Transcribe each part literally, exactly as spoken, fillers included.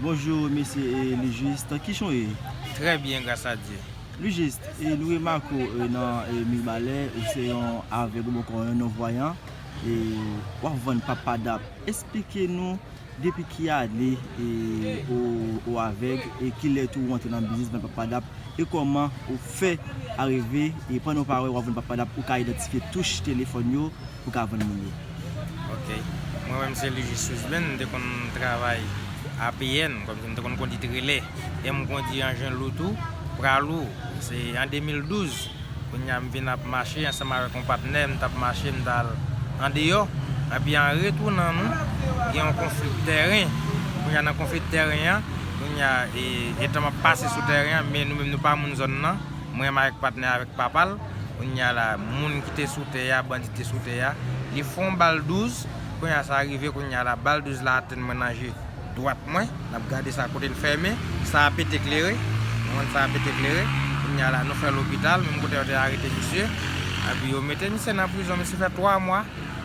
Bonjou, mesye, e, Lijis, kijan w ye? Trè byen, gras a Dye. Lijis, e, nou remake w, e, nan, e, Mibalè, ou se yon avèg oubyen yon non-voyan, e, w ap vann papadap. Esplike nou depi ki ane, e, ou, ou avèg, e kilè tou ou antre nan biznis vann papadap, e kòman ou fè arive, e pandan w pa wè w ap vann papadap, ou ka idantifye touch telefòn yo, pou ka vann moun yo. Ok. Mwen menm se Lijis Wisben, m te konn travay A P N, kòmsi m te konn kondi trelè, e m kondi anjen lou tou, pra lou. Se an de mil douz, kounye a m vin ap mache ansanm avèk yon patnè, m t ap mache, m t al andeyò, epi an retounan nou, gen yon konfli tèren. Kounye a nan konfli tèren an, kounye a, e, etan m ap pase sou tèren an, men nou menm nou pa moun zòn nan, mwen menm avèk patnè avèk papa l, kounye a la, moun ki te sou tè a, bandi te sou tè a, li fè yon bal douz, kounye a sa rive, kounye a la, bal douz la atenn mwen nan je dwat mwen, n ap gade sa kote l fèmen, sa a pete klere, nou konn sa a pete klere, kounye a la, nou fè lopital, menm kote yo te arete misye, epi yo mete misye nan prizon, misye fè twa mwa,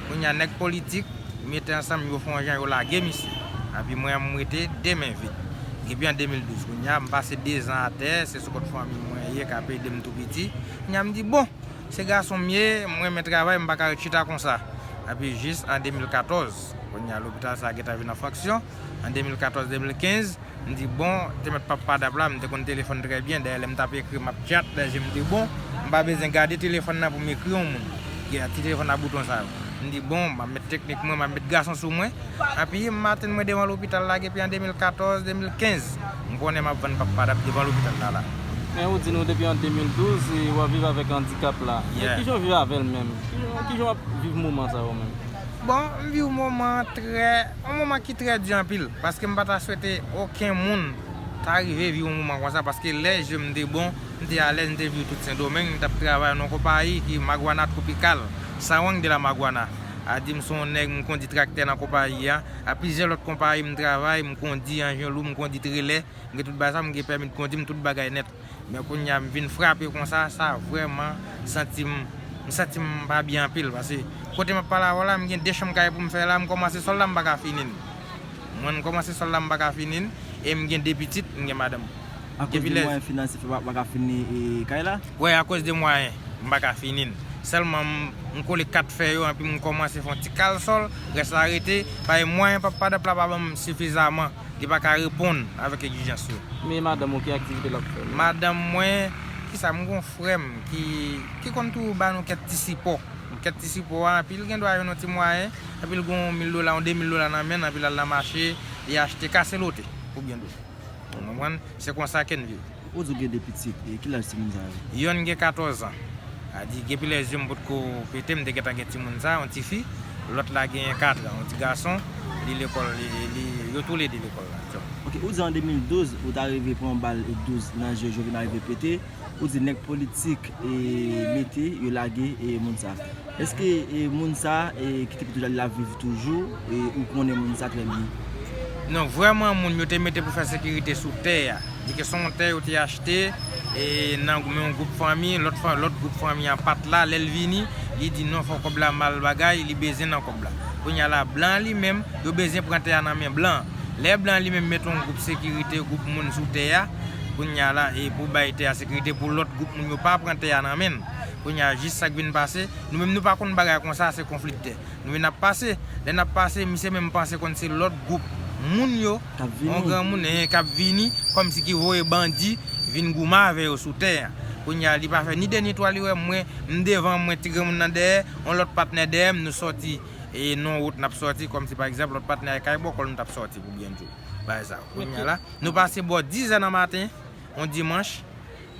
kounye a nèg politik, mete ansanm, yo fè yon jan, yo lage misye. Epi mwen, m rete de men vid. Depi an de mil douz, kounye a, m pase dezan atè, se sou kont fanmi mwen ye, k ap ede m tou piti. Kounye a, m di, bon, se gason m ye, m renmen travay, m pa ka ret chita konsa. Epi jis an de mil katòz, kounye a, lopital sa a gentan vin an fonksyon. An de mil katòz, de mil kenz, m di, bon, te mèt papa dap la, m te konn telefòn trè byen, dayè lè m t ap ekri, m ap tchat, dayè m di, bon, m pa bezwen gade telefòn nan pou m ekri yon moun. Gen ti telefòn a bouton sa yo. M di, bon, m ap met teknik mwen, m ap met gason sou mwen. Epi maten mwen devan lopital la, depi an de mil katòz, de mil kenz, m konnen m ap vann papa dap devan lopital la la. Men ou di nou depi an de mil douz, e, w ap viv avèk andikap la. Men Yeah. Kijan w viv avè l menm? Kijan, kijan w ap viv moman sa yo menm? Bon, m viv moman trè, yon moman ki trè di anpil, paske m pa ta swete okenn moun ta rive viv yon moman konsa, paske lè je m te bon, m te alèz, m te viv tout Sendomeng, m t ap travay nan yon konpayi ki Maguana Tropical, Sawang de la Maguana. A di m se yon nèg, m kondi traktè nan konpayi a, a plizyè lòt konpayi m travay, m kondi anjen lou, m kondi trelè, m gen tout bagay sa, m gen pèmi de kondi, m tout bagay nèt. Men kounye a m vin frape konsa, sa vrèman santi m, m santi m pa byen anpil, paske kote m ap pale avè w la, m gen de chanm kay pou m fè la, m kòmanse sòl la, m pa ka fini l. Mwen, m kòmanse sòl la, m pa ka fini l, e m gen de pitit, m gen madanm. Akoz de mwayen finansyè fè pa, pa ka fini, e, kay la? Wè, akoz de mwayen, m pa ka fini l. Sèlman, m, m kole kat fè yo, epi m kòmanse fè yon ti kal sòl, rès la rete, paske mwayen papa dap la pa ban m sifizaman, li pa ka reponn avèk egzijans yo. Men madanm ou, ki aktivite l ap fè? Madanm mwen, kisa, m gen yon frè m ki, ki konn toujou ba nou kèk ti sipò. Kèk ti sipò a, epi l gen dwa jwenn yon ti mwayen, epi l gen yon mil dola, yon de mil dola nan men l, epi l al nan mache, li achte kase lote, pou byen di w. Ou konprann? Se konsa ke n viv. Ou di w gen de pitit, e ki laj timoun sa yo? Yonn gen katòz an. A di, gen plizyè je m potko pete, m te gentan gen timoun sa, yon tifi. Lòt la gen kat an, yon ti gason. Li lekòl, li, li, yo toulede lekòl la. Ok, ou di an de mil douz, ou ta rive pran bal douz nan je w, Jovenel rive pete. Ou di nèg politik, e, mete, yo lage, e, moun sa. Èske, e, moun sa, e, ki te pito la, l ap viv toujou, e, ou konnen moun sa trè byen? Non, vrèman, moun yo te mete pou fè sekirite sou tè a. Di ke se yon tè yo te achte, e, nan men yon gwoup fanmi, lòt fa-, lòt gwoup fanmi an pa t la, lè l vini, li di non, fò kòb la mal bagay, li bezwen nan kòb la. Kounye a la, blan li menm, yo bezwen pran tè a nan men blan. Lè blan li menm mete yon gwoup sekirite, gwoup moun sou tè a, kounye a la, e pou bay tè a sekirite, pou lòt gwoup moun yo pa pran tè a nan men l. Kounye a, jis sa k vin pase, nou menm nou pa konn bagay konsa, se konfli de tè. Nou vin ap pase. Lè n ap pase, misye menm panse konn se lòt gwoup moun yo, K ap vini. Yon granmoun, eh, k ap vini, kòmsi ki voye bandi vin goumen avè yo sou tè a. Kounye a, li pa fè ni de ni twa, li wè mwen, m devan mwen, ti granmoun nan dèyè, yon lòt patnè dèyè m, nou sòti, e nan wout n ap sòti, kòmsi pa egzanp, lòt patnè a kay bò kò l nou t ap sòti pou byen di w. Bagay sa. Kounye a la, nou pase bò dizè nan maten, yon dimanch,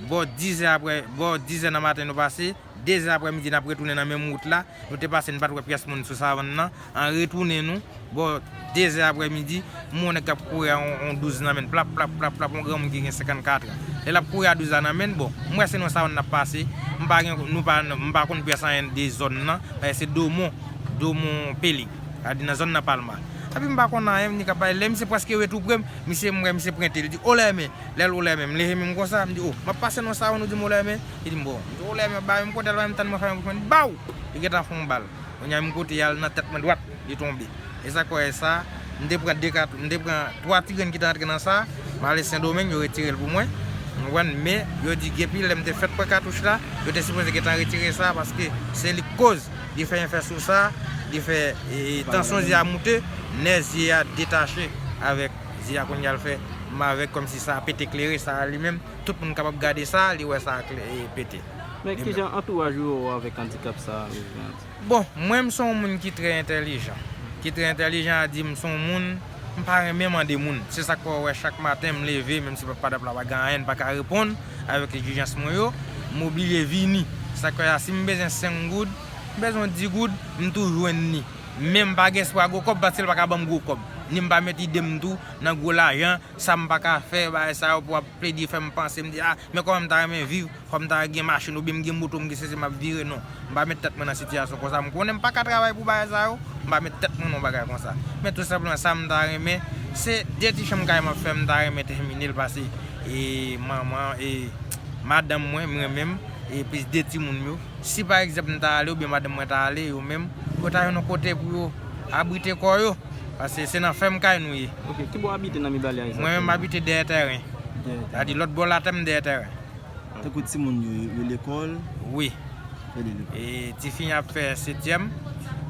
bò dizè apre, bò dizè nan maten nou pase, dezè aprèmidi n ap retounen nan menm wout la, nou te pase n pa t wè pyès moun sou savann nan, an retounen nou, bò dezè aprèmidi, m wè yon nèg k ap kouri a yon, yon douz nan men l, plap, plap, plap, plap, yon granmoun ki gen senkannkat an. Lè l ap kouri a douz la nan men l, bon, m wè se nan savann n ap pase, m pa gen, nou pa, m pa konn pyès anyen de zòn nan, paske se Domon, Domon Pelig, sa di nan zòn nan Palma. Epi m pa konn anyen, m di k ap pale, lè misye prèske rive tou pre m, misye, m wè misye prente, li di, "Olèmen." Lè l olèmen, m leve men m konsa, m di, "O, m ap pase nan yon savann, ou di m olèmen?" Li di m, "Bon." M di, "Olèmen, ba m kote l, ba m tann mwen fè yon bout mwen, baw!" Li gentan fè yon bal. Kounye a, menm kote y al nan tèt mwen dwat, li tonbe. E sa k wè sa, M te pran de katouch, m te pran twa ti grenn ki te antre nan sa, m ale Sendomeng, yo retire l pou mwen. Ou konprann? Men, yo di depi lè m te fèk pran katouch la, yo te sipoze gentan retire sa, paske se li k koz li fè enfè sou sa, li fè, e, tansyon zye a moute, nè zye a detache avèk zye a, kounye a l fè m avèg kòmsi sa pete klere sa li menm, tout moun kapab gade sa, li wè sa klè, e, pete. Men kijan antouraj ou wè w avèk andikap sa a, Reverend? Bon, mwen m se yon moun ki trè entèlijan. Ki trè entèlijan, a di m se yon moun, m pa renmen mande moun. Se sa k fè w wè chak maten m leve, menm si Papa Dap la pa gen anyen, m pa ka reponn avèk egzijans mwen yo, m oblije vini. Sa k fè a, si m bezwen senk goud, m bezwen di goud, m tou jwenn ni. Men m pa gen espwa gwo kòb, paske l pa ka ban m gwo kòb. Ni m pa met ide m tou nan gwo lajan, sa m pa ka fè, bagay sa yo pou ap plede fè m panse, m di, a, men kòman m ta renmen viv, fò m ta gen machin oubyen m gen moto, m gen sesi, m ap vire, non. M pa met tèt mwen nan sitiyasyon konsa. M konnen m pa ka travay pou bagay sa yo, m pa met tèt mwen nan bagay konsa. Men tou senpleman, sa m ta renmen, se de ti chanm kay m ap fè, m ta renmen tèmine l pase, e, manman, e, madanm mwen, m renmen m, e plis de timoun yo. Si pa egzanp m ta ale, oubyen madanm mwen ta ale, yo menm, yo ta jwenn yon kote pou yo abrite kò yo. Paske se nan fèm kay nou ye. Ok, ki bò w abite nan Mibalè egzakteman? Mwen menm, m abite dèyè tèren. Dèyè tèren. Sa di lòt bò latè, m dèyè tèren. Tankou timoun yo, yo lekòl? Wi. Yo lekòl. E tifi an ap fè setyèm,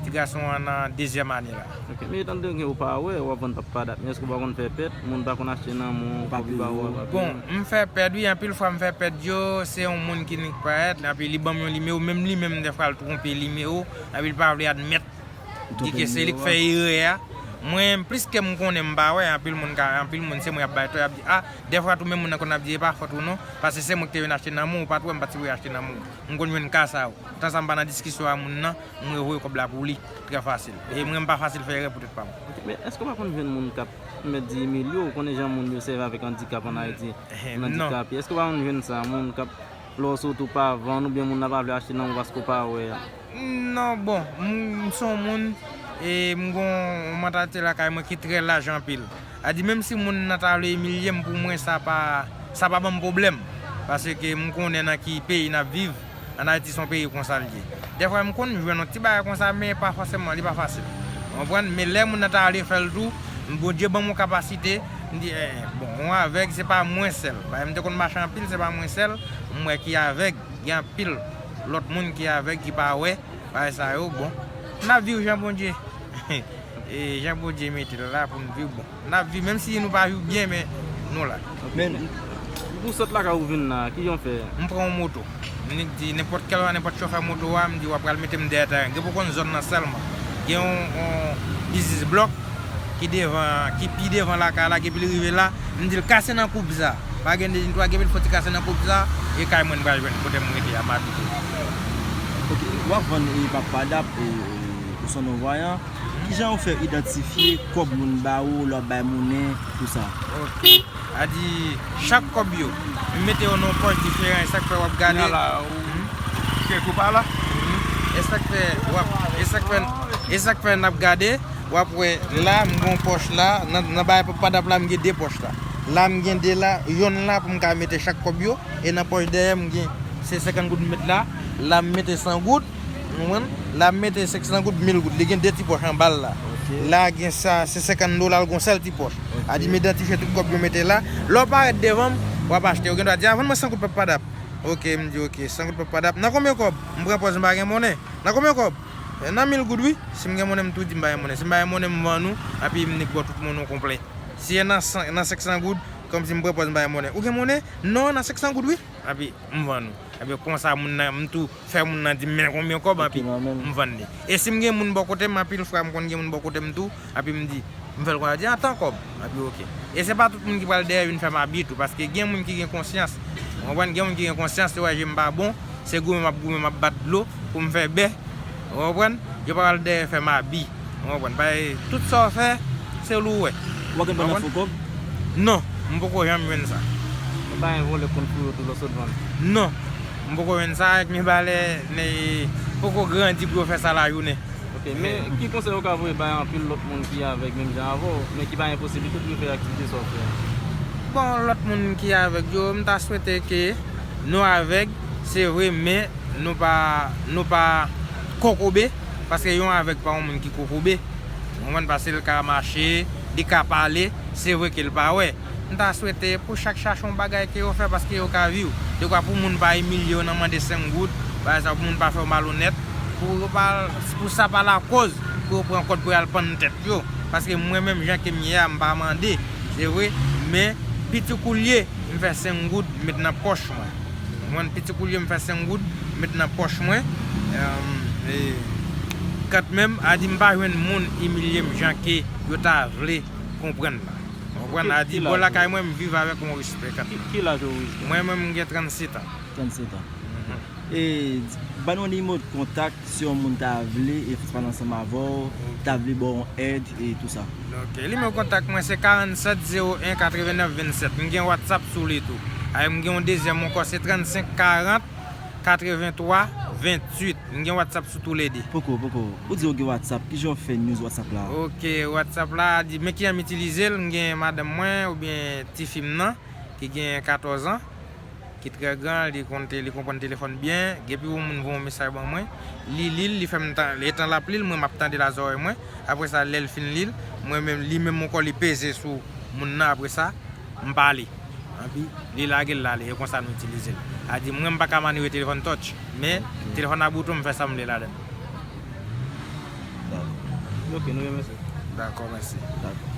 ti gason an nan dezyèm ane la. Ok, men etan donnen ou pa wè, w ap vann Papa Dap, men èske w pa konn fè pèt? Moun pa konn achte nan men w, kòb li ba ou a pa peye. Bon, m fè pèt wi, anpil fwa m fè pèt yo, se yon moun ki nik parèt, epi li ban m yon nimewo, menm li menm dèfwa l twonpe nimewo, epi l pa vle admèt, di ke se li k fè erè a. Mwen, plis ke m konnen m pa wè, anpil moun ka, anpil moun se mwen y ap bay tò, y ap di, a, dèfwa tou menm moun nan konn ap di, e pa fòt ou non, paske se mwen ki te vin achte nan men w, ou pa t wè m pa t sipoze achte nan men w. M konn jwenn ka sa yo. Tan sa m pa nan diskisyon a moun nan, m revoye kòb la pou li, trè fasil. E mwen, m pa fasil fè erè pou tèt pa m. Ok, men èske w pa konn jwenn moun k ap mèt di imilye w? Ou konnen jan moun yo sèvi avèk andikap ann Ayiti, moun andikape. Èske w pa konn jwenn sa, moun k ap lè w soti w pa vann, oubyen moun nan pa vle achte nan men w paske w pa wè a? Non, bon, m, m se yon moun, e m gon yon mantalite lakay mwen ki trè laj anpil. A di, menm si moun nan ta vle imilye m, pou mwen, sa pa, sa pa ban m pwoblèm. Paske m konnen nan ki peyi n ap viv. Ann Ayiti, se yon peyi konsa l ye. Dèfwa, m konn jwenn yon ti bagay konsa, men pa fòseman, li pa fasil. Ou konprann? Men lè moun nan ta vle fè l tou, m, Bondye ban m yon kapasite, m di, eh, bon, yon avèg, se pa mwen sèl. Paske m te konn mache anpil, se pa mwen sèl, m wè ki avèg. Gen anpil lòt moun ki avèg, ki pa wè bagay sa yo, bon. N ap viv jan Bondye, e jan Bondye mete l la pou n viv, bon. N ap viv, menm si nou pa viv byen, men nou la. Men, pou w sot lakay ou vin la, kijan w fè? M pran yon moto. M nik di, nenpòt kèl, nenpòt chofè moto a, m di, w ap pral mete m dèyè tèren. Gen pou konn zòn nan sèlman. Gen yon, yon biznis blòk ki devan, ki pi devan lakay la, epi l rive la, m di l, kase nan koub sa. Pa gen de ni twa, gen pou l foti kase nan koub sa, e kay mwen m pral jwenn kote m rete a, m abite. Ok, w ap vann, e, Papa Dap, e, e, ou se yon non vayan. Kijan ou fè idantifye kòb moun ba ou, lè w ap bay monnen, tou sa? Ok. A di, chak kòb yo, m mete yo nan yon pòch diferan, e sa k fè w ap gade. Kounya la, ou kèk ou pa la? E sa k fè w ap, e sa k fè, e sa k fè n ap gade, w ap wè la, m gen yon pòch la, nan, nan bagay Papa Dap la, m gen de pòch la. La, m gen de la, yonn la pou m ka mete chak kòb yo, e nan pòch dèyè, m gen, se senkant goud m met la, la, m mete san goud, ou konprann? La, m mete senk san goud, mil goud. Li gen de ti pòch anba l la. Ok. La, gen sa, se senkant dola, l gon sèl ti pòch. Ok. A di, m idantifye tout kòb yo mete la. Lè w parèt devan m, w ap achte. Ou gen dwa di, a, vann mwen san goud Papa Dap. Ok, m di, ok, san goud Papa Dap. Nan konbyen kòb? M pran pòz, m pa gen monnen. Nan konbyen kòb? E, nan mil goud, wi. Si m gen monnen, m tou di m pa gen monnen. Si m pa gen monnen, m vann ou, epi m nik ba w tout monnen w konplè. Si e nan san, nan senk san goud, kòmsi m pran pòz, m pa gen monnen. Ou gen monnen? Non, nan senk san goud, wi. Epi m vann ou. Epi konsa, moun nan, m tou fè moun nan di m men konbyen kòb, epi m vann li. E si m gen moun bò kote m, anpil fwa m konn gen moun bò kote m tou, epi m di, m fè l konsa, di, a, tan kòb. Epi, ok. E se pa tout moun ki pral dèyè vin fè m abi tou, paske gen moun ki gen konsyans. Ou konprann? Gen moun ki gen konsyans, yo wè je m pa bon, se goumen m ap goumen, m ap bat dlo pou m fè bè. Ou konprann? Yo pa pral dèyè fè m abi. Ou konprann? Paske tout sa w fè, se li w wè. Ou pa konn pran nan fo kòb? Non, m poko janm jwenn sa. Ou pa gen vòlè k konn fouye w tou lè w sot vann? Non, m poko jwenn sa, avèk Mibalè, nèg poko grandi pou yo fè sa lajounen. Ok, men ki konsèy ou ka voye bay anpil lòt moun ki avèg menm jan avè w, men ki pa gen posiblite pou yo fè aktivite sa w fè a? Bon, lòt moun ki avèg yo, m ta swete ke nou avèg, se vre, men nou pa, nou pa kokobe, paske yon avèg pa yon moun ki kokobe. Ou konprann? Paske l ka mache, Li ka pale, se vre ke l pa wè. M ta swete pou chak chache yon bagay ke yo fè paske yo ka viv. Dekwa pou moun pa imilye w nan mande senk goud, bagay sa pou moun pa fè w malonèt, pou yo pa, pou sa pa lakoz pou yo pran kòd pou y al pann tèt yo. Paske mwen menm jan ke m ye a, m pa mande, se vre, men piti koulye, m fè senk goud, m met nan pòch mwen. Mwen, piti koulye, m fè senk goud, m met nan pòch mwen. Em, e, kantmenm, a di m pa jwenn moun imilye m jan ke yo ta vle konprann la. Konprann? A di bò lakay mwen, m viv avèk yon respè kantmenm. Ki laj ou? Mwen menm, m gen trannsèt an. Trannsèt an. E, ban nou nimewo de kontak si yon moun ta vle e fè pale ansanm avè w, ta vle ba w yon èd e tou sa. Ok, nimewo kontak mwen se karannsèt zewo en katrevennèf vennsèt. M gen WhatsApp sou li tou. Ay, m gen yon dezyèm ankò, se trannsenk karant katreventwa venntuit. M gen WhatsApp sou toulede. Poko, poko. Ou di ou gen WhatsApp, kijan w fè news WhatsApp la? Ok, WhatsApp la, di, men kijan m itilize l, m gen madanm mwen oubyen tifi m nan, ki gen katòz an, ki trè gran, li konn te, li konprann telefòn byen. Depi yon moun voye yon mesaj ban mwen, li li l, li fè m tan, letan l ap li l, mwen m ap tande l a zòrèy mwen. Apre sa, lè l fin li l, mwen menm, li menm ankò, li peze sou moun nan, apre sa, m pale. Anpi, li lage l l ale, e konsa nou itilize l. A di, mwen, m pa ka manire telefòn touch, men telefòn a bouton, m fè sa m vle ladan l. Dakò. Ok, nou remèsye. Dakò, mèsi. Dakò.